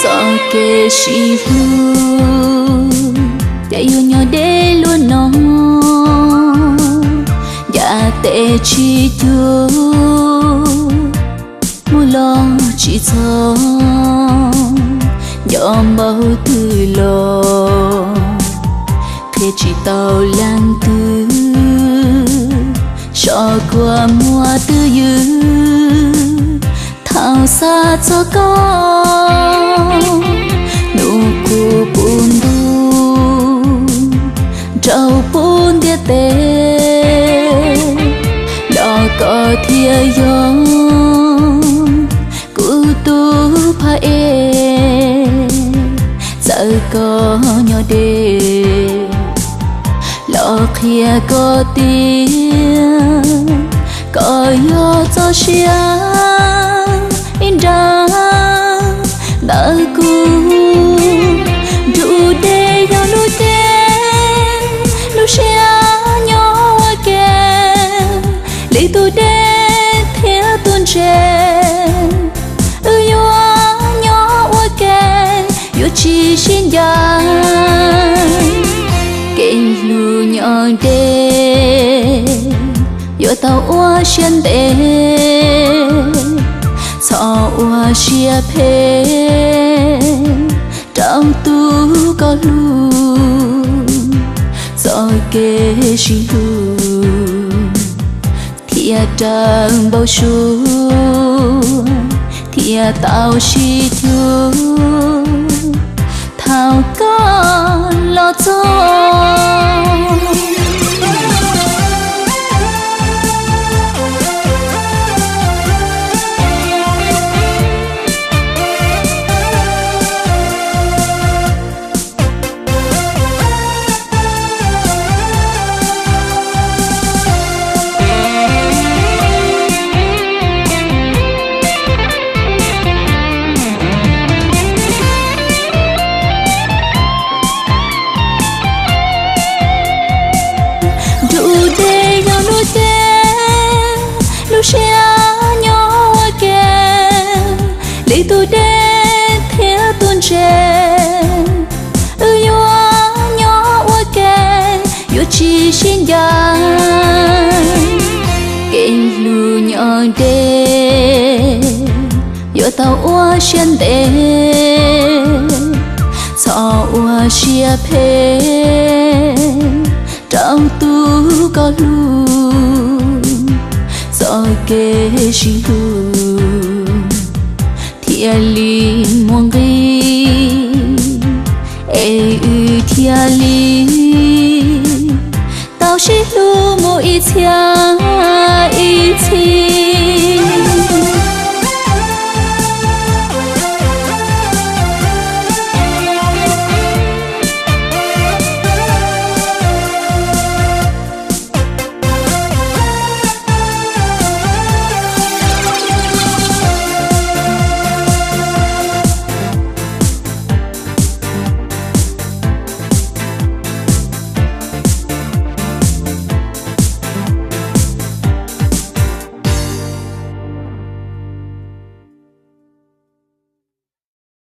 Txoj kev sib hlub ces yuav nyob deb luaj no, ncav tes tsis cuag, mus los tsis txog, nco npaum twg los qhia tsis tau leej twg, sov kuas muaj twj ywm. Thaum xav txog koj, nus qus puv ntuj, nraug puv ntiaj teb, los koj thiaj yog kuv tus phab ej. Txawm koj nyob deb, los qhia koj tias koj yog txoj sia ib nrab ntawm kuv. Nruab dej yog lub cev, lub siab nyob ua ke, li tus deb thiab tus ntse. Wb yuav nyob ua ke, yuav tsis sib ncaim. Kev hlub nyob deb, yuav tau ua siab ntev, txhob ua siab phem rau tus koj hlub. Txoj kev sib hlub thiaj raws npau suav, thiaj tau sib cuag thaum koj los txog. Nruab dej yog lub cev, lub siab nyob ua ke, li tus deb thiab tus ntse. Wb yuav nyob ua ke, yuav tsis sib ncaim. Kev hlub nyob deb, yuav tau ua siab ntev, txhob ua siab phem rau tus koj hlub. Txoj kev sib hlub thiaj li muaj nqis, es wb thiaj li tau sib hlub mus ib txhia.